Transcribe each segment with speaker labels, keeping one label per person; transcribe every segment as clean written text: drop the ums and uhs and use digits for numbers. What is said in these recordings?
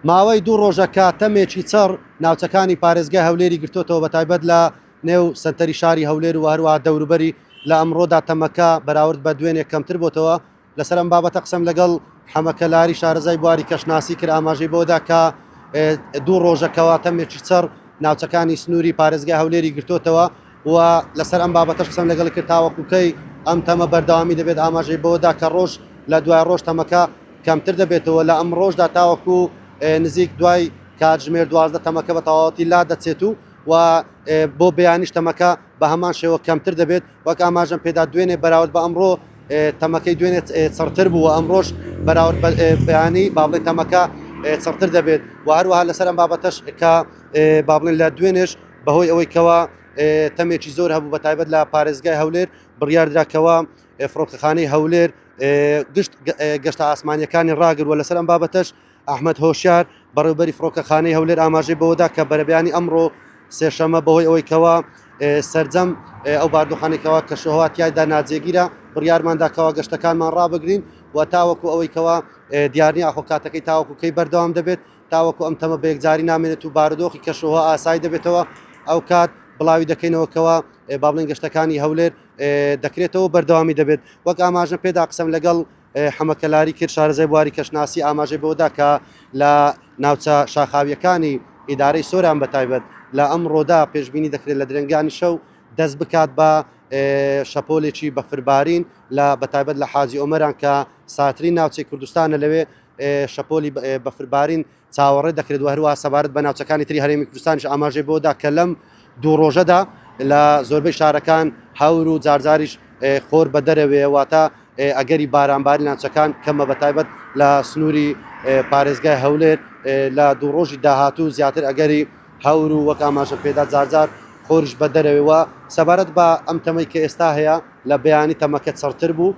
Speaker 1: ماوەی دوو ڕۆژە کە تەمێکی چڕ ناوچەکانی پارێزگای هەولێری گرتۆتەوە بەتایبەت لە نێو سەنتەری شاری هەولێر و هەروەها دەوروبەری، لە ئەمڕۆدا تەمەکە بەراورد بە دوێنێ کەمتر بۆتەوە، لەسەر ئەم بابەتە قسەم لەگەڵ حەمە کەلاری شارەزای بواری کەشناسی کرد ئاماژەی بەوەدا کە دوو ڕۆژە کەوا تەمێکی چڕ ناوچەکانی سنووری پارێزگای هەولێری گرتۆتەوە و لەسەر ئەم بابەتەش قسەم لەگەڵ کرد تاوەکو کەی ئەم تەمە بەردەوامی دەبێت ئاماژەی بەوەدا کە ڕۆژ لە دوای ڕۆژ تەمەکە کەمتر دەبێتەوە لە ئەمڕۆشدا تاوەکو نزیک دوای کاتژمێر 12 تەمەکە بە تەواوەتی لا دەچێت و و بۆ بەیانیش تەمەکە بە هەمان شێوە کەمتر دەبێت وەک ئاماژەم پێدا دوێنێ بەراورد بە ئەمڕۆ تەمەکەی دوێنێ چڕتر بوو ئەمڕۆش بەراورد بە بەیانی با بڵێن تەمەکە چڕتر دەبێت و هەروەها لەسەر ئەم بابەتەش کە با بڵێن لە دوێنێش بەهۆی ئەوەی کەوا تەمێکی زۆر هەبوو بە تایبەت لە پارێزگای هەولێر بڕیاردرا کەوا فڕۆکەخانەی هەولێر گشت گەشتە ئاسمانیەکانی ڕاگر و لەسەر ئەم بابەتەش ئەحمەد هۆشیار، بەڕێوەبەری فڕۆکەخانەی هەولێر ئاماژەی بەوەدا کە بەرەبەیانی ئەمڕۆ سێشەممە بەهۆی ئەوەی کەوا سەرجەم ئەو باردۆخانەی کەوا کەشوهەوا تیایدا ناجێگیرە بڕیارماندا کەوا گەشتەکانمان ڕابگرین و تاوەکو ئەوەی کەوا دیار نییە ئاخۆ کاتەکەی تاوەکو کەی بەردەوام دەبێت تاوەکو ئەم تەمە بە یەکجاری نامێنێت و بارودۆخی کەشوهەوا ئاسایی دەبێتەوە ئەو کات بڵاوی دەکەینەوە کەوا با بڵێن گەشتەکانی هەولێر دەکرێتەوە بەردەوامی دەبێت وەک ئاماژە پێدا قسەم لەگەڵ حەمە کەلاری کرد، شارەزای بواری کەشناسی ئاماژەی بەوەدا کە لە ناوچە شاخاوییەکانی ئیدارەی سۆران بەتایبەت لە ئەمڕۆدا پێشبینی دەکرێت لە درەنگانی شەو دەست بکات بە شەپۆلێکی بەفربارین لە بەتایبەت لە حاجی ئۆمەران کە ساترین ناوچەی کوردستانە لەوێ شەپۆلی بەفربارین چاوەڕێ دەکرێت و هەروەها سەبارەت بە ناوچەکانی تری هەرێمی کوردستانیش ئاماژەی بەوەدا کە لەم دوو ڕۆژەدا لە زۆربەی شارەکان هەور و جارجاریش خۆر بە دەرەوەیە واتە ئەگەری بارانباری ناوچەکان کەمە بە تایبەت لە سنووری پارێزگای هەولێر لە دوو ڕۆژی داهاتوو زیاتر ئەگەری هەور و وەک ئاماژە پێدا جارجار خۆریش بە دەرەوەوە سەبارەت بە ئەم تەمەی کە ئێستا هەیە لە بەیانی تەمەکە چڕتر بوو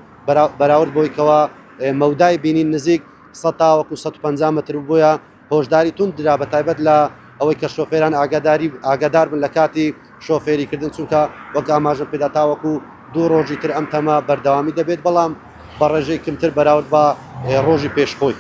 Speaker 1: بەراورد بۆی کەوا مەودای بینین نزیک سەد تاوەکو 150 مەتر بوو بۆیە هۆشداری توند درا بە تایبەت لە ئەوەی کە شۆفێران ئاگاداری ئاگادار بن لە کاتی شۆفێری کردن چونکە وەک ئاماژەم پێدا تاوەکو دوو ڕۆژی تر ئەم تەمە بەردەوامی دەبێت بەڵام بە ڕێژەی کمتر بەراورد بە ڕۆژی پێش خۆی.